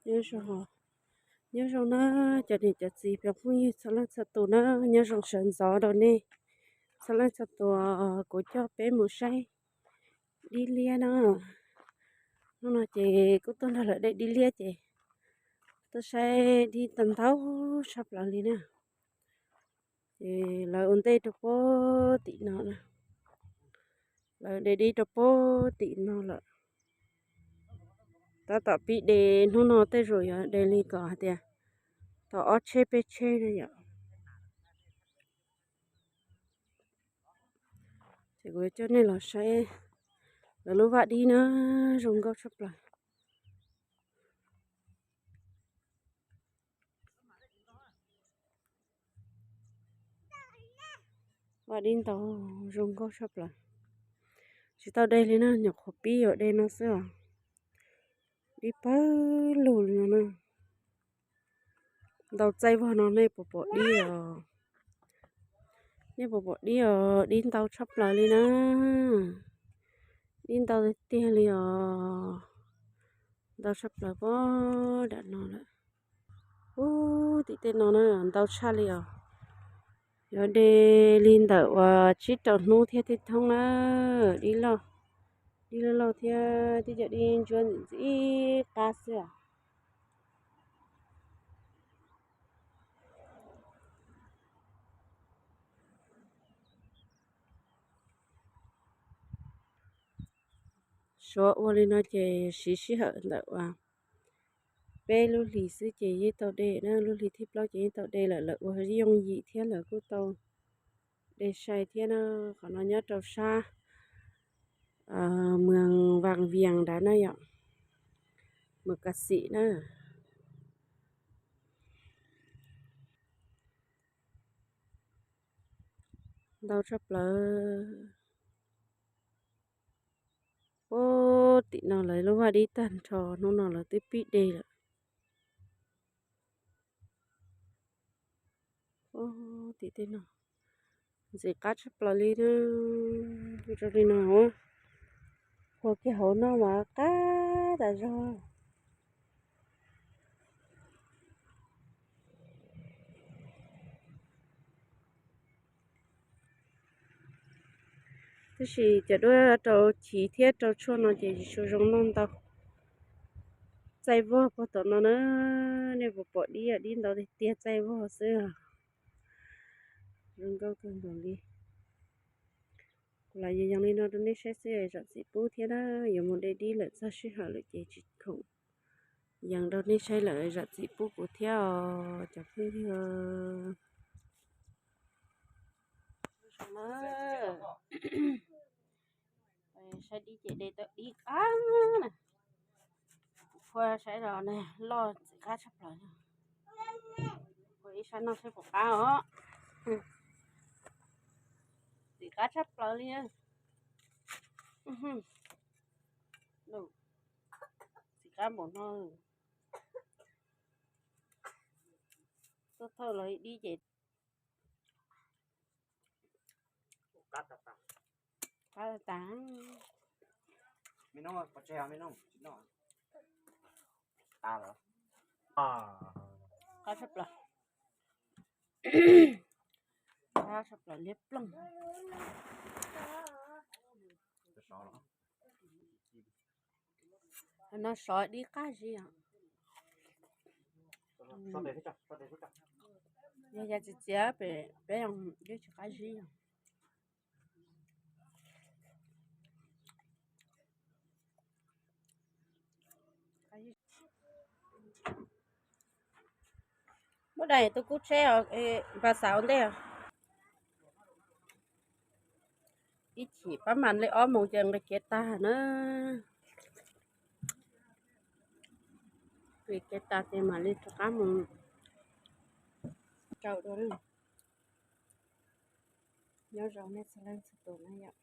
Nyob zoo, nyob zoo na cov niam cov txiv cov phooj ywg txhua leej txhua tus na, nyob zoo sawv ntxov rau nej txhua leej txhua tus. Kuv coj peb mus saib dib liab na. Hnub no ces kuj tuaj nrog lawv de dib liab ces tuaj saib dib tau ntau tshaj plaws li na. Ces lawv ua ntej rau puag tim no na, lawv de dib rau puag tim no lawm. Tab tom pib de hnub no tej zaum yuav de li kom hais tias tau ob tsheb peb tsheb na yom. Ces kuv coj nej los saib lawv lub vaj dib na, zoo nkauj tshaj plaws. Vaj dib ntau zoo nkauj tshaj plaws. Tsis tau de li na, nyuam qhuav pib yuav de no xwb os. Dib pawg lug li no na. Ntau txaij vog no nej puas pom dib os? Nej puas pom dib os? Dib ntau tshaj plaws li na. Dib ntau tiag tiag li os. Ntau tshaj plaws puag nram no lawm. Ub, tim tej no na ntau tshaj li os. Yuav de li ntawm uas tsib rau hnub thiab thiaj thoob na. Dib loj, dib loj loj thiab tib co dib ntsuab ntxim ntxim qab xwb os. Suav ua li no ces siv sij hawm ntawm uas peb lub hlis xwb ces yeej tau de na, lub hlis thib plaub ces yeej tau de lawm, lawv ua yooj yim thiab lawv kuj tau de sai thiab na. Qhov no nyob rau sab Moos Vaj Vias nrad na yom, Moos Kas Xim na. Ntau tshaj plaws. Ub, tim no lawv lub vaj dib tag nrho, hnub no lawv twb pib de lawm. Ub, tim tej no ntxim qab tshaj plaws li na. Zoo li no, qhuas kiag hauv no mas qab tas zog. Tab sis cov duab rau chiv thiab rau tshuaj no ces tsis tshua zoo noj ntau. Txaij vog puag tom no na, nej puas pom dib, dib ntau tiag tiag, txaij vog xwb. Zoo nkauj kawg nkaus li. Kuv lam yees li no rau nej saib xwb, zam txim pub thiab na. Yuav mus de dib lawm, txog sij hawm lawm ces tsis khoom yees rau nej saib lawm, zam txim pub kuv thiab os cov phooj ywg. Saib dib ces de tau dib qab na. Kuv phua saib los ne, loj txim qab tshaj plaws. Phua ib sab noj saib puas qab os. Txim qab tshaj plaws li. Txim qab npaum no. Tuaj thauj los ib dib ces qab tas. Qab tshaj plaws. Qab tshaj plaws liab ploog. No sov dib qab zib os. Yog ya txiv txiav pem peb dib tsis qab zib os. Muab dais tus kub tsheb npaj xav ua ntej. Ib chim pab mas li ob moos ces nqis kev tag na. Nqis kev tag ces mam li rov qab mus rau dua. Nyob zoo nej txhua leej txhua tus na yom.